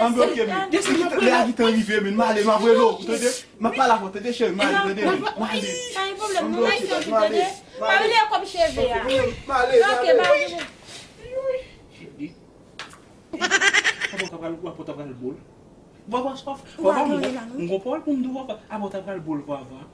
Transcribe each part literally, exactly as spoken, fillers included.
Anben, oke, men. Lè a gentan rive, men. M ale, m ap rele w, ou tande? M ap pale avè w, tande, cheri, m ale, tande, men. M ale. Pa gen pwoblèm, non, m ap fè w tande. Pa bliye kòb cheve a. M ale, m ale. Oke, pa gen pwoblèm. Cheri. Apa w ta pral, apa w ta pral bo l? Vwavwa, sof. Vwavwa, m gon pawòl pou m di w, vwavwa. Apa w ta pral bo l, vwavwa.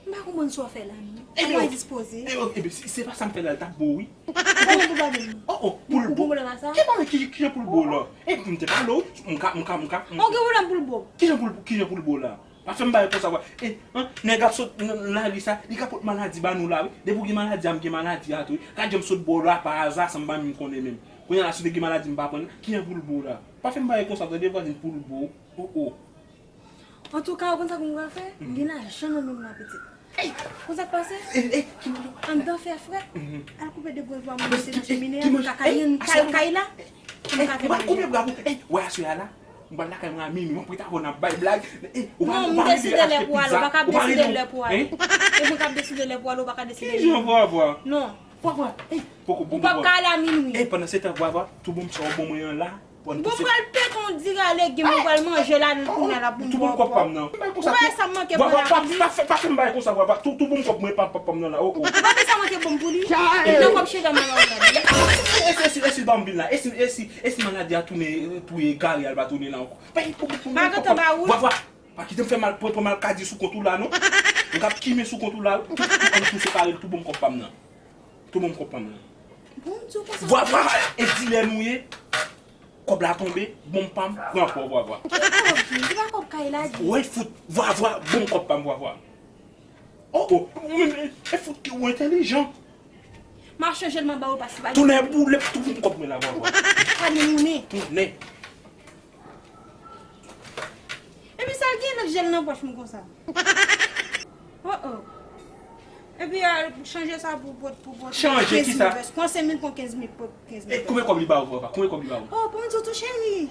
M pa konprann sa w fè la, non. Ebyen, ou endispoze. Ebyen, se, se pa sa m fè la, l t ap bo, wi. Ou pa gen pwoblèm, non. Oh, oh, pou l bo. Ou gen pwoblèm ak sa? Ki pwoblèm, ki, ki jan pou l bo la? E, m te pale w, m ka, m ka, m ka, m... Ou gen pwoblèm pou l bo? Ki jan pou l, ki jan pou l bo la? Pa fè m bagay konsa, vwa. E, an, nèg ap sot nan, nan lari sa, li ka pot maladi ba nou la, wi. Depi w gen maladi a, m gen maladi a tou, wi. Gad jan m sot bo la, pa aza, san m pa menm konnen menm. Kounye a la, si w te gen maladi, m pa pran l. Ki jan pou l bo la? Pa fè m bagay konsa, tande, vwazin, pou l bo. Oh, oh. Antouka, ou konn sa pou m pral fè? M gen lajan nan men m la, pitit. Konn sa k pase? Anndan fè frèt. Al koupe de bwa pou mwen mete nan chemine a, pou m ka kay, kay, kay la. Pou m ka fè manje. Koupe bwa pou, ey, wè aswè a la. M pral lakay mwen a minwi, m ap ret avè w, n ap bay blag. Ey, ou pa, non, ou pa deside lè pou ale, ou pa ka deside lè pou ale. E mwen k ap deside lè pou ale, ou pa ka deside lè. Kijan vwavwa? Non. Vwavwa, ey, poko bon. Ou p ap ka ale a minwi. Ey, pandan se tan, vwavwa, tou bon sa w ban mwen an la. Bon, m pral pete yon diri a legim, ou pral manje ladan l kounye a la pou m ba w kòb pa m nan. Ou wè sa m manke pran la pou li? Pa fè, pa fè m bagay konsa, vwavwa. Tou, tou bon kòb mwen pa, pa, pa m nan la. Oh, oh. Ou pa wè sa w manke ban m pou li? Nan kòb cheve a m al la. E si, e si, e si l pa m vin la? E si, e si, e si maladi a tounen, touye Gary a, l pa tounen la ankò? Pa gentan ba ou l. Vwavwa, pa kite m fè mal, pran, pran malkadi sou kont ou la, non. M k ap kimen sou kont ou la, tou, tou, tou, tou separe l, tou bon kòb pa m nan. Tou bon kòb pa m nan. Bon, m di w konsa. Vwavwa, e dilè nou ye. Kòb la tonbe, bon pa m, pran pa w, vwavwa. Ki kòb? Ki pa kòb kay la, di. Woy, fout, vwavwa, bon kòb pa m, vwavwa. Oh, oh, ou menm, e, e fout ki ou entèlijan. M a chanje l, m a ba ou l pa si pa. Tounen boule, tou bon kòb mwen la, vwavwa. Pa ni mounen. Tounen. Epi sa l gen nan jel nan pòch mwen konsa? Oh, oh. Epi, a, chanje sa pou, pou, pou, pou... Chanje kisa? Pran senk mil, pran kenz mil, pran kenz mil. E konbyen kòb li ba ou, papa? Konbyen kòb li ba ou? Oh, pou m di w tou, cheri.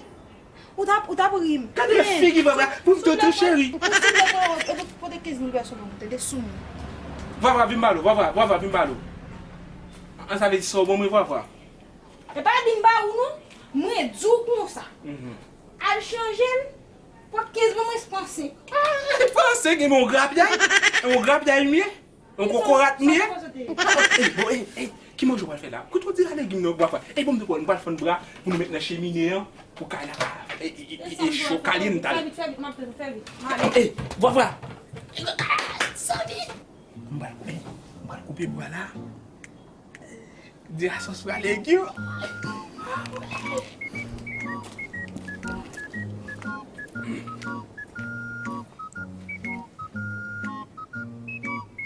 Ou t ap, ou t ap ri m. Gade figi papa, pou m di w tou, cheri. Ou t ap pote kenz mil peso ban mwen, tande, sou mwen. Vwavwa, vin ba l, vwavwa, vwavwa, vin ba l. An, sa vle di sa w ban mwen, vwavwa. E pa di m ba ou non, mwen di w konsa. Al chanje l, pran kenz ban mwen, pran senk. Ah, pran senk, e yon grapyay? E yon grapyay m ye? Yon kokorat m ye? Sa w te panse te ye? Ah, ey, bon, ey, ey, ki manje w pral fè la? Kote w di la legim nan, vwavwa? Ey, bon, m di w, m pral fann bra pou nou met nan chemine an, pou kay la pa, e, e, e, e, cho kale m talè. Fè vit, fè vit, m ap tann ou, fè vit. M ale. Ey, vwavwa. Zanmi. M pral koupe, m pral koupe bwa la. Di a sòs prale legim.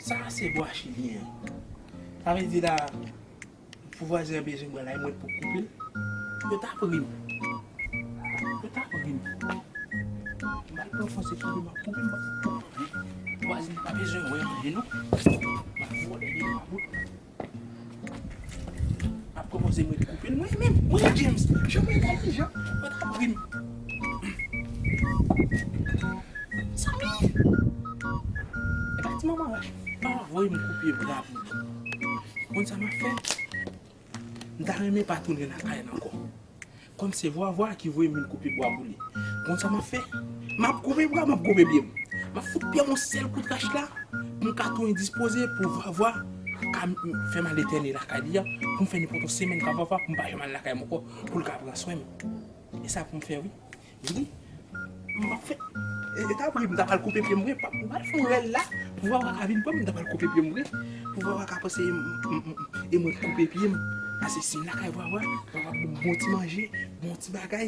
Sa se bwa chili an. Sa vle di la, pou vwazen an bezwen bwa la, e mwen pou koupe l. Yo t ap ri m. Yo t ap ri m. M al pran fòs epi m ap koupe, m ap koupe. Vwazen pa bezwen wè anyen non. M ap vòlè li nan bout. Ap pwopoze mwen koupe l, mwen menm, mwen James, jan mwen entèlijan, mwen t ap ri m. Samy! E pa ti manman wach, pa voye m koupe bra pou li. Konn sa m ap fè? M ta renmen pa tounen lakay la ankò. Kòm se vwavwa ki voye m vin koupe bwa pou li. Konn sa m ap fè? M ap koupe bwa, m ap koupe pye m. M ap fout pye m yon sèl kout rach la, pou m ka tou endispoze, pou vwavwa ka m, fè m al etène lakay li a, pou m fè nenpòt yon semèn ka vwavwa, pou m pa janm al lakay m ankò, pou l ka pran swen m. E sa pou m fè, wi. Wi. M ap fè, e, e ta vre, m ta pral koupe pye m vre, m pral fè yon rèl la, pou vwavwa ka vin pran m, m ta pral koupe pye m vre, pou vwavwa ka panse e m, m, m, e mwen k koupe pye m. Pase si m lakay vwavwa, vwavwa ap ban m bon ti manje, bon ti bagay.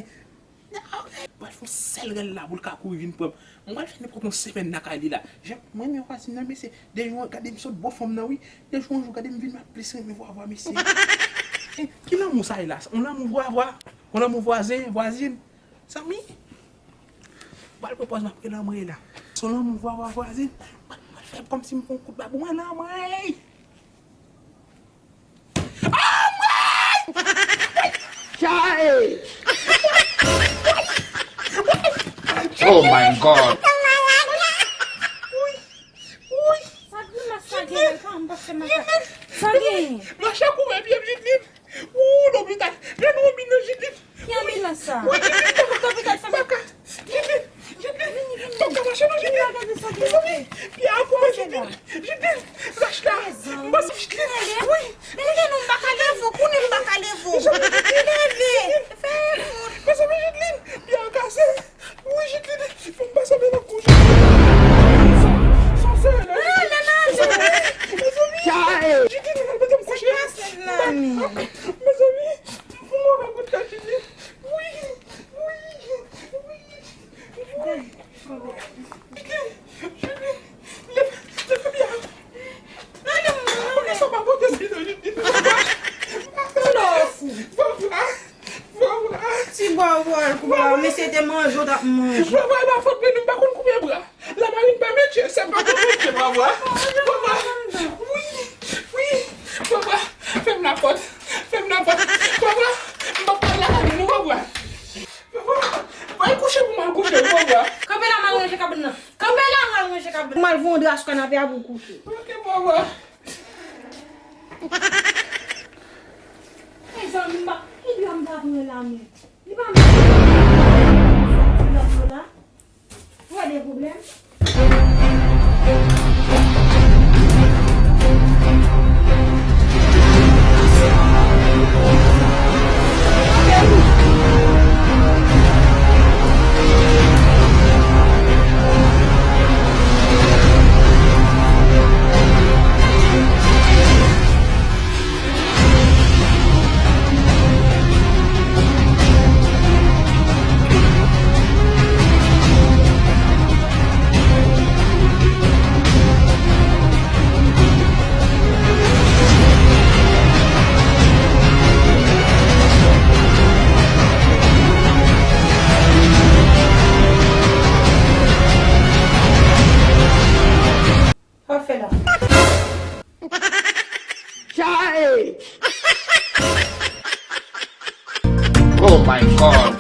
Pral fè yon sèl rèl la pou l ka kouri vin pran m. Mwen pral fè nenpòt yon semèn nan kay li la. Jan mwen renmen vwazin nan, mesye. De jou, gade m sot bò fanm nan, wi. De jou an jou, gade m vin m ap plis renmen vwavwa, mesye. Ki lanmou sa ye la? Yon lanmou vwavwa? Yon lanmou vwazen, vwazin? Zanmi? Pral pran pòz m ap rele anmwey la. Se yon lanmou vwavwa, vwazin? Pral fè kòmsi m pran kout babou mwen la, anmwey! Chae! Oh my God! Sa grimas sa genyen? Kòman m pase makak? Sa genyen? Mache kouvè pye m, Jidlin. Ou lopital. Lè nou anmwey nan Jidlin. Ki anmwey sa? Wi, Jidlin. Lopital sa. Baka. Jidlin, Jidlin, m p ap ka mache non, Jidlin. Mezanmi, pye a koupe, Jidlin. Jidlin, rach la. M pase, Jidlin. Wi. Leve non, m pa ka leve, konnen m pa ka leve. Leve. Fè efò. Mezanmi, Jidlin, pye a kase. Wi, Jidlin, fò m pase men nan kou, Jidlin. Sa, sa, sa, la, Jidlin. Mezanmi. Jidlin, mete m kouche. Mezanmi, m fou move kout tèt, Jidlin. Wi, wi, wi. Ti bwavwa, koup la, mesye te manje, w t ap manje. Bwavwa, e pa fòt mwen, nou pa konn koupe bra. Lamarin pa metye, se pa konn metye, bwavwa. Bwavwa, wi, wi, bwavwa, fèm lapòt, fèm lapòt. Bwavwa, m p ap pale lakay nou, bwavwa. Al kouche pou m al kouche, ou konprann? Kanpe la, m al ranje kabann nan. Kanpe la, m al ranje kabann nan. M al voye yon dra sou kanape a pou w kouche. Ok, papa. Mezanmi, m pa, ki dra m ta pran la menm? Li pa menm soti lòt yo la. Ou wè de pwoblèm? Sa w ap fè la? Chae! Oh my God!